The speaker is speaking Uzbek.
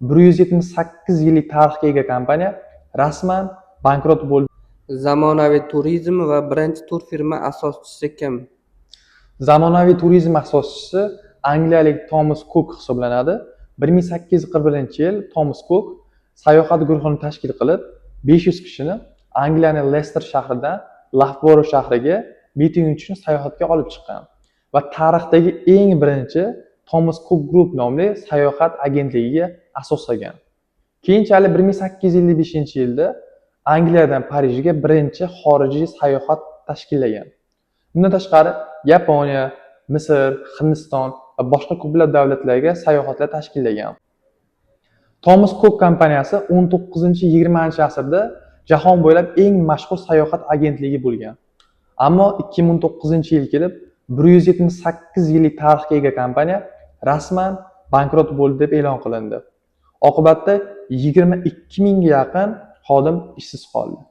178 yillik tarixga ega kompaniya rasman bankrot bo'ldi. Zamonaviy turizm va birinchi turfirma asoschisi kim? Zamonaviy turizm asoschisi angliyalik Tomas Kuk hisoblanadi. 1841-yil Tomas Kuk sayohat guruhini tashkil qilib, 500 kishini Angliyaning Lester shahridan Lafboro shahriga miting uchun sayohatga olib chiqqan va tarixdagi eng birinchi Thomas Cook Group nomli sayohat agentligiga asos solgan. Keyinchalik 1855-yilda Angliyadan Parijga birinchi xorijiy sayohat tashkillagan. Bundan tashqari, Yaponiya, Misr, Hindiston va boshqa ko'plab davlatlarga sayohatlar tashkillagan. Thomas Cook kompaniyasi 19-20 asrda jahon bo'ylab eng mashhur sayohat agentligi bo'lgan. Ammo 2009-yil kelib 178 yillik tarixga ega kompaniya rasman bankrot bo'ldi deb e'lon qilindi. Oqibatda 22 mingga yaqin xodim ishsiz qoldi.